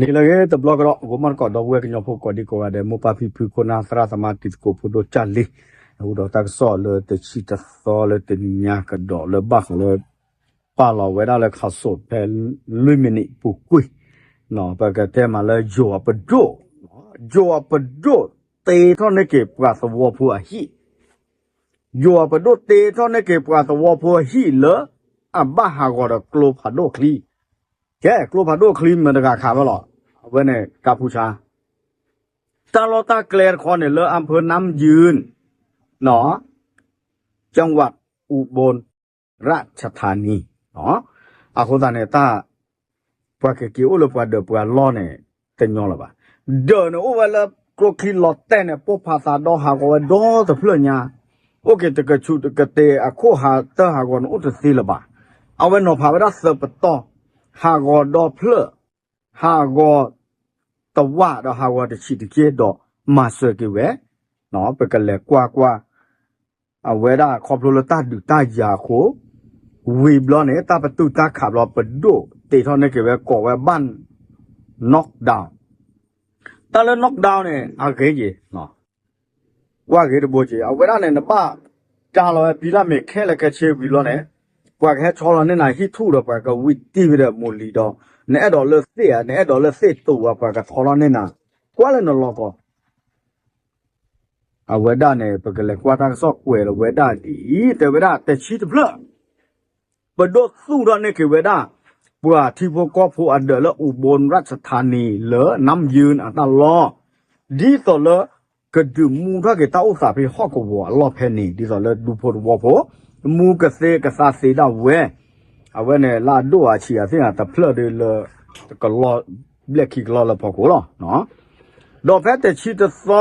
နံၤလၢအဂ့ၤတဘျီကဒီး ဂီၤမီၢ်တကိး ဒီပုၢ်ဝဲၢ်ကညီဖိကိးဒံကိးဂၤဒဲး မိၢ်ပၢ်ဖံဖု ခိၣ်နၢ်သရၣ်သမါ တံၤသကိးဖိဒိၣ်ကၢ်လံ, အိၣ်ဒီးတၢ်ကစီၣ်လၢတဆံတသီလၢတနံၤညါကဒီးလၢဘၣ်ဃးလၢ ပာ်လီၤဝဲဒၣ်လၢ ခးစိး ဖဲလွံၢ်မံးနံးပူၤကွံာ်, ပကတဲမးလၢယိၤအပဒိၣ်, ယိၤအပဒိၣ်တ့ထီၣ်န့ၢ်က့ၤပှၤသဝီဖိအဟံၣ် ယိၤအပဒိၣ်တ့ထီၣ်န့ၢ်က့ၤပှၤသဝီဖိအဟံၣ်လၢ အဘၣ်ဟးဂီၤဒီးကျိဖးဒိၣ်ချံ, ကဲ ကျိဖးဒိၣ်ချံမ့ၢ်တဂၤခးဝဲလီၤ, အဝဲန့ၣ် ကၢ်ဖူဆါ, တၢ်လီၢ်တၢ်ကျဲတခီန့ၣ် လၢအဖၢနၢမ်ယုၢ် จังหวัดอุบลราชธานี အဃိသတးန့ၣ် တၢ် ပှၤကက့ၤအိၣ်လၢပှၤဒၢးပှၤလီၢ်န့ၣ် တညီလၢၤဘၣ်. ဒၢးန့ၣ်အိၣ်ဝဲလၢကျိချံလီၤတဲာ်န့ၣ် ပိၢ်ဖးသးဒီဟးဂီၤဝဲဒီတဖျၢၣ်ညါ, အိၣ်က့ၤတကဆူးတကတ့ၤ အခိၣ်ဟးတၢ်ဟးဂီၤန့ၣ်အိၣ်တသ့လၢၤဘၣ်. အဝဲနီၤဖးဝဲဒၣ်သၢပတီၢ်, ဟးဂီၤဒီဖျၢၣ်, ဟးဂီၤတဝၢ်ဒီးဟးဂီၤတဆံးတက့ၢ်ဒီးမၤစၢၤက့ၤဝဲ, ပကလဲၤကွၢ်ကွၢ် အဝဲဒၣ်ခီဖျိလၢတၢ်ဒုးတၢ်ယၤအဃိ, ဝံၤဘျီန့ၣ် တၢ်ပတုာ်တၢ်ခးဘျီ ပဒိၣ်တ့ထီၣ်န့ၢ်က့ၤဝဲကိးဝဲဘၣ် knockdown, တၢ်လၢ knockdown န့ၣ် အဂ့ၤက့ၤ, ကွၢ်ဂ့ၤတဘိက့ၤ အဝဲဒၣ်န့ၣ် နဘၣ်တၢ်လီၤဝဲ ဖံလၢမ့ၢ်ခဲလၢာ်ခဲဆ့ဝံၤဘျီန့ၣ်, ပှၤကဟဲဆီလီၤန့ၢ်နၤဟံၣ်ထူၣ်ဒီးပှၤကဝံတံၢ်ဝဲဒီးမိၢ်လံၤဒီး, နအဲၣ်ဒိးလၢသ့ၣ်ဧါ နအဲၣ်ဒိးလၢသ့ၣ်တူာ်ဧါ ပှၤကဆီလီၤန့ၢ်နၤ, ကွၢ်လၢနလီၢ်ကီၢ် အဝဲဒၣ်န့ၣ် ပကလဲၤကွၢ်တၢ်ကစီၣ်ကွဲးလီၤဝဲဒၣ်ဒ်အံၤ, တဲဝဲဒၣ်တဆံတဖျၢၣ်, ပဒိၣ်သူၣ်ထီၣ်န့ၢ်က့ၤဝဲဒၣ် ပှၤထံဖိကီၢ်ဖိအဒၢးလၢ อุบลราชธานี လၢ น้ำยืน အတၢ်လီၢ်, ဒ်သိးလၢ ကဒုးမူထီၣ်က့ၤတၢ်အိၣ်သးဖဲဟီၣ်ကဝီၤအလီၢ်ဖဲန့ၣ် ဒ်သိးလၢဒူဖိသဝီဖိ မူကသ့ကသါသ့ဒၣ်ဝဲ, အဝဲန့ၣ်လၢအဒိၣ်အဆံးအသ့ၣ်တဖျၢၣ်ဒီးလၢ တကလီၢ်ဘျဲၣ်ခံကလီၢ်လၢဖီခိၣ်လီၤ. ဒီးဖဲတဆံ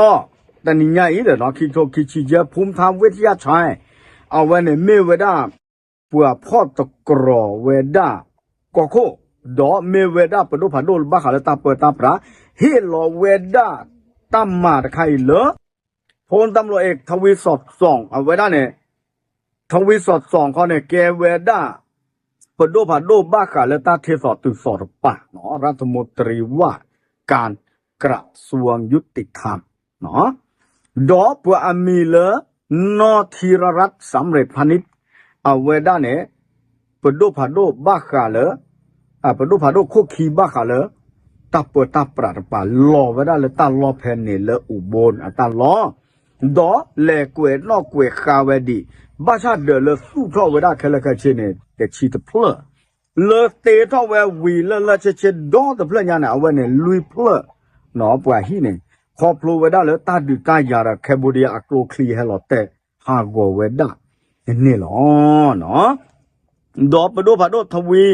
တသီ တနံၤညါအံၤဒီး ခံကထိခံဆံယဲၢ် ภูมิธรรมวิทยาชัย အဝဲန့ၣ်မ့ၢ်ဝဲဒၣ် ပှၤဖီၣ်တကြၢးဝဲဒၣ် ကီၢ်ခိၣ်, ဒီးမ့ၢ်ဝဲဒၣ်ပဒိၣ်ဖးဒိၣ်ဘၣ်ဃးလၢတၢ်ပၢတၢ်ပြး, ဟ့ၣ်လီၤဝဲဒၣ်တၢ်မၤတခါအံၤလၢ พลตำรวจเอกทวีสอดส่อง အဝဲဒၣ်န့ၣ် ทวีสอดส่อง ခီန့ၣ် ကဲဝဲဒၣ် ပဒိၣ်ဖးဒိၣ်ဘၣ်ဃးလၢတၢ်ထ့သိးတုၤသိးတပၤ รัฐมนตรีว่าการกระทรวงยุติธรรม ဒီးပှၤအမံၤလၢ นางธีรรัตน์ สำเร็จพานิช အဝဲဒၣ်န့ၣ် ပဒိၣ်ဖးဒိၣ်ဘၣ်ဃးလၢ ပဒိၣ်ဖးဒိၣ်ခိၣ်ခံဘၣ်ဃးလၢ တၢ်ပၢတၢ်ပြးတပၤ လီၤဝဲဒၣ်လၢတၢ်လီၢ်ဖဲန့ၣ်လၢ อุบล အတၢ်လီၢ်, ဒီးလဲၤကွဲးနီၣ်ကွဲးဃါဝဲဒံး ဘၣ်ဆၣ်ဒၢးလၢသူၣ်ထီၣ်ဝဲဒၣ်ခဲလၢာ်ခဲဆ့န့ၣ် တဆံတဖျၢၣ် လၢတ့ထီၣ်ဝဲဝံၤလၢလၢဆ့ဆ့ဒီတဖျၢၣ်ညါန့ၣ် အဝဲန့ၣ်လွံၢ်ဖျၢၣ် ပှၤဟံၣ်န့ၣ် ခီဖျိဝဲဒၣ်လၢတၢ်ဒုးတၢ်ယၤဒီး Cambodia အကျိချံဟဲလီၤတဲာ်ဟးဂီၤဝဲဒၣ်န့ၣ်လီၤ. ဒီးပဒိၣ်ဖးဒိၣ် ทวี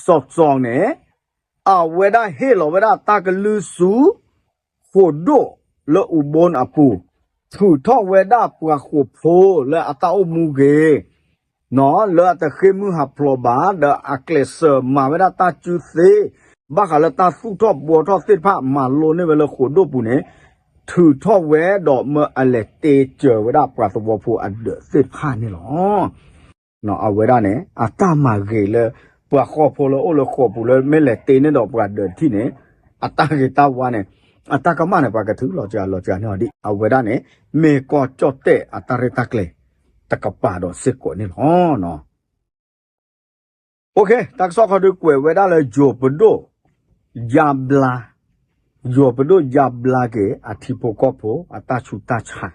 สอดส่อง န့ၣ် အဝဲဒၣ်ဟ့ၣ်လီၤဝဲဒၣ်တၢ်ကလုၢ်ဆူ ဃိာ်ဒိၣ်လၢ อุบล အပူၤ, ထုးထီၣ်ဝဲဒၣ်ပှၤဃိာ်ဖိလၢအတၢ်အိၣ်မူဂ့ၤ လၢအတဃ့ၢ်မုၢ်ဟးဖျိးဘၣ် ဒီးအကျဲးစၢးမၤဝဲဒၣ်တၢ်စုသ့ ဘၣ်ဃးလၢတၢ်သူၣ်ထီၣ်ဘှီထီၣ်သ့ၣ်တဖၣ် မၤလိန့ၢ်ဝဲလၢဃိာ်ဒိၣ်ပူၤန့ၣ် ထုးထီၣ်ဝဲဒီးမၢအလဲၤတ့စၢၤဝဲဒၣ်ပှၤသဝီဖိအဒၢးသ့ၣ်တဖၣ်န့ၣ်လီၤ. အဝဲဒၣ်န့ၣ် အတၢ်မၤဂ့ၤလၢ ပှၤဃိာ်ဖိလၢအိၣ်လၢဃိာ်ပူၤလၢမ့ၢ်လဲၤတ့န့ၢ်ဒီးပှၤဒၢးတထံၣ်န့ၣ် အတၢ်ဂ့ၤတၢ်ဝါန့ၣ် အတၢ်ကမၣ်န့ၣ် ပှၤကထုးလီၤစှၤလီၤစှၤန့ၢ်အီၤဒံး အဝဲဒၣ်န့ၣ် မ့ၢ်ကီၢ်ကၠီၣ်တဲၣ်အတၢ်ရဲၣ်တၢ်ကျဲၤတကပၤဒီးစ့ၢ်ကီးန့ၣ်လီၤ. တၢ်ကစီၣ်ခီဒုးကွဲးဝဲဒၣ်လၢ ယိၤပဒိၣ်ယါဘျါ, ယိၤပဒိၣ်ယါဘျါက့ၤ အထံဖိကီၢ်ဖိအတၢ်ဆူးတၢ်ဆါ,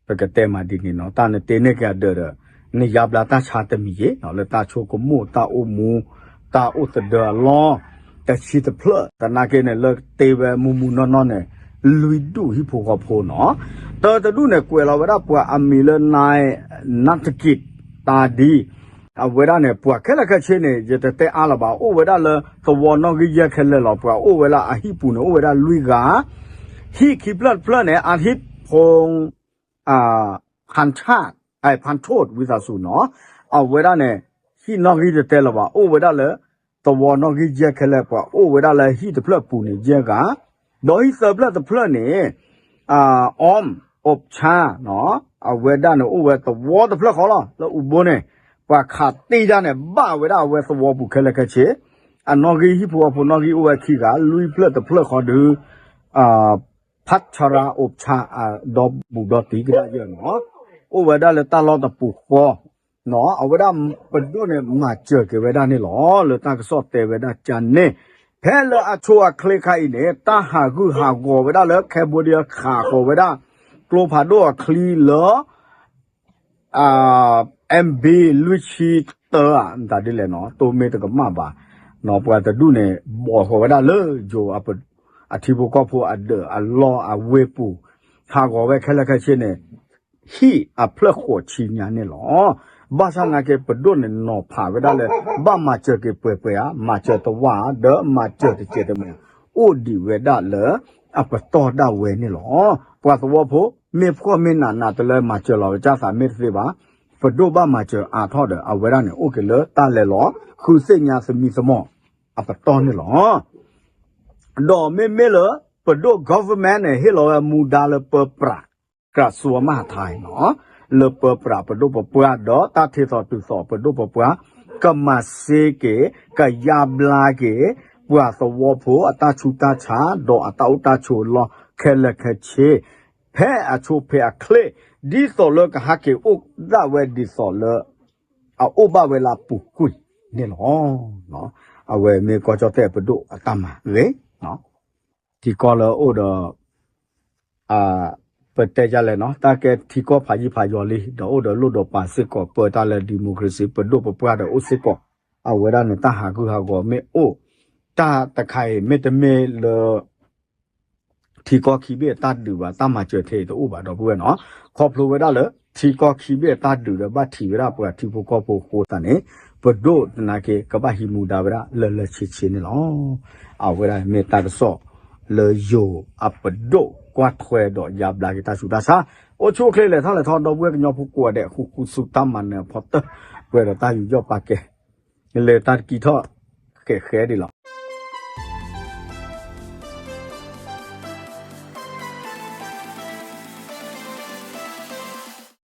ပကတဲမးဒ်န့ၣ်နီၤ တၢ်နတ့န့ၢ်က့ၤအဒၢးဒီး နယါဘျါတၢ်ဆါတမံၤယ့ၤ လၢတၢ်ဆိကမိၣ်တၢ်အိၣ်မူ တၢ်အိၣ်သဒၢအလီၢ် တဆံတဖျၢၣ် သနာ်က့န့ၣ် လၢတ့ဝဲမူမူနီၢ်နီၢ်န့ၣ် လွံၢ်ဒူၣ်ဟံၣ်ဖိဃီဖိနီၤ, တၢတဒူၣ်န့ၣ် ကွဲးလီၤဝဲဒၣ်ပှၤအမံၤလၢ นายณัฐกิจ ตาดี အဝဲဒၣ်န့ၣ် ပှၤခဲလၢာ်ခဲဆ့န့ၣ် ယတတဲအါလၢၤဘၣ် အိၣ်ဝဲဒၣ်လၢသဝီနီၣ်ဂံၢ်ယဲၢ်ခဲလၢာ်လီၤ. ပှၤအိၣ်ဝဲလၢအဟံၣ်ပူၤန့ၣ် အိၣ်ဝဲဒၣ်လွံၢ်ဂၤ, ဟံၣ်ခံဖျၢၣ်တဖျၢၣ်န့ၣ် อาทิตย์พงษ์ พันชาติ พันโชติ ဝံသးစူၤနီၤ, အဝဲဒၣ်န့ၣ် ဟံၣ်နီၣ်ဂံၢ်တတဲလၢၤဘၣ် အိၣ်ဝဲဒၣ်လၢ သဝီနီၣ်ဂံၢ်ယဲၢ်ခဲလၢာ် ပှၤအိၣ်ဝဲဒၣ်လၢဟံၣ်တဖျၢၣ်ပူၤန့ၣ်ယဲၢ်ဂၤ, ဒီးဟံၣ်သၢဖျၢၣ်တဖျၢၣ်န့ၣ် အီၣ်အိၣ်ဖျါ အဝဲဒၣ်န့ၣ်အိၣ်ဝဲသဝီတဖျၢၣ်ဃီလီၤ လၢအူဘိန့ၣ်, ပှၤခးတံၢ်တၢ်န့ၣ် ဘၣ်ဝဲဒၣ်အဝဲသဝီပူၤခဲလၢာ်ခဲဆ့, အနီၣ်ဂံၢ်ဟံၣ်ဖိဃီဖိနီၣ်ဂံၢ်အိၣ်ဝဲခံဂၤ လွံၢ်ဖျၢၣ်တဖျၢၣ်ဃီဒီး ဖးဆရၤအိၣ်ဖၠါ အဒီဘူးဒီတံၤကဒါယဲၢ်နီၤ အိၣ်ဝဲဒၣ်လၢတၢ်လီၢ်တပူၤဃီ အဝဲဒၣ်ပဒိၣ်န့ၣ် မၤစၢၤက့ၤဝဲဒၣ်န့ၣ်လီၤ. လၢတၢ်ကစီၣ်တဲဝဲဒၣ်ကန့ၣ် ဖဲလၢအဆိအချ့ခါအံၤန့ၣ် တၢ်ဟးဂူာ်ဟးဂီၤဝဲဒၣ်လၢ Cambodia ခးဃီၤဝဲဒၣ် ကျိဖးဒိၣ်အချံလၢ MB လွံၢ်ဆံတၢဧါ မတၤဒ်လဲၣ်နီၤ တိၢ်မ့ၢ်တကမၣ်ဘၣ် ပှၤတဒူၣ်န့ၣ် ဘီၣ်ဃီၤဝဲဒၣ်လၢယိၤ အထံဖိကီၢ်ဖိအဒၢးအလီၢ်အဝ့ၢ်ပူၤ ဟးဂီၤဝဲခဲလၢာ်ခဲဆ့န့ၣ် ဟံၣ်အဖျၢၣ်ဃိးဆံညါန့ၣ်လီၤ. ဘၣ်ဆၣ်နာ်က့ ပဒိၣ်န့ၣ်နီၤဖးဝဲဒၣ်လၢ ဘၣ်မၤစၢၤက့ၤပှဲၤပှဲၤဧါ မၤစၢၤတဝၢ်ဧါ ဒီးမၤစၢၤတစဲးတမှဲၤ အိၣ်ဒံးဝဲဒၣ်လၢ အပတီၢ်ဒၣ်ဝဲန့ၣ်လီၤ. ပှၤသဝီဖိ မ့ၢ်ဖှီၣ်မ့ၢ်နးနးတလၢမၤစၢၤလီၤဝဲကၢ်သးမ့ၢ်တသ့ဘၣ် ပဒိၣ်ဘၣ်မၤစၢၤအါထီၣ်ဒီး အဝဲဒၣ်န့ၣ် အိၣ်က့ၤလၢတၢ်လဲၤလီၤ ဃုသ့ၣ်ညါသမံသမိး အပတီၢ်န့ၣ်လီၤ. ဒီးမ့မ့ၢ်လၢ ပဒိၣ် government န့ၣ် ဟ့ၣ်လီၤဝဲမူဒါလၢပၢပြး ကရၢၢ်စူၤအမၤဟးထါနီၤ လၢပၢပြးပဒိၣ်ပပှၢ် ဒီးတၢ်ထ့သိးတုၤသိးပဒိၣ်ပပှၢ် ကမၤစ့က့ၤ ကယါဘျါက့ၤ ပှၤသဝီဖိအတၢ်ဆူးတၢ်ဆါ ဒီးအတၢ်အိၣ်တၢ်ဆိးလီၢ်ခဲလၢာ်ခဲဆ့ ဖဲအဆိဖဲအချ့ ဒ်သိးလၢကဟဲက့ၤအိၣ်ဒၣ်ဝဲဒ်သိးလၢ အအိၣ်ဘၣ်ဝဲလၢအပူၤကွံာ်န့ၣ်လီၤ. အဝဲမ့ၢ်ကီၢ်ကၠီၣ်တဲၣ်ပဒိၣ်အတၢ်မၤဂ့ၤ ထံကီၢ်လၢအိၣ်ဒီး ပတဲယလဲၣ်နီၤ တၢ်ကဲထံကီၢ်ဖးယံာ်ဖးယီၤလံ ဒီးအိၣ်ဒီးလိၣ်ဒီးပာ်စ့ၢ်ကီး ပၢတၢ်လၢ democracy ပဒိၣ်ပပှၢ်ဒီးအိၣ်စ့ၢ်ကီး အဝဲဒၣ်န့ၣ် တၢ်ဟးဂူာ်ဟးဂီၤမ့ၢ်အိၣ် တၢ်တခါအံၤ မ့တမ့ၢ်လၢ ထံကီၢ်ခံဘ့ၣ်အတၢ်ဒုးဘၣ် တၢ်မၤစၢၤထဲအံၤတအိၣ်ဘၣ်ဒီပုၢ်ဝဲၢ်နီၤ ခီဖျိဝဲဒၣ်လၢ ထံကီၢ်ခံဘ့ၣ်အတၢ်ဒုးဒီးဘၣ်ထံးဝဲဒၣ်ပှၤထံဖိကီၢ်ဖိအဃိသတးန့ၣ် ပဒိၣ်သနာ်က့ ကဘၣ်ဟံးမူဒါဝဲဒၣ်လၢလၢဆ့ဆ့န့ၣ်လီၤ. အဝဲဒၣ်မ့ၢ်တၢ်ကစီၣ်လၢယိၤအပဒိၣ်ကွၢ်ထွဲဒီးယါဘျါက့ၤတၢ်ဆူးတၢ်ဆါ အိၣ်ဆူၣ်အိၣ်ချ့လဲၤထီၣ်လဲၤထီ ဒီပုၢ်ဝဲၢ်ကညီဖိကိးဂၤဒဲး ဃူဃူဆူတၢ်မၤနၢၤအဖီတၢၢ် ပှဲၤဒီးတၢ်ယူးယီၣ်ပာ်ကဲ လဲၤတၢ်တကံထီၣ် ဃဲးဃဲးဒ်လီၤ.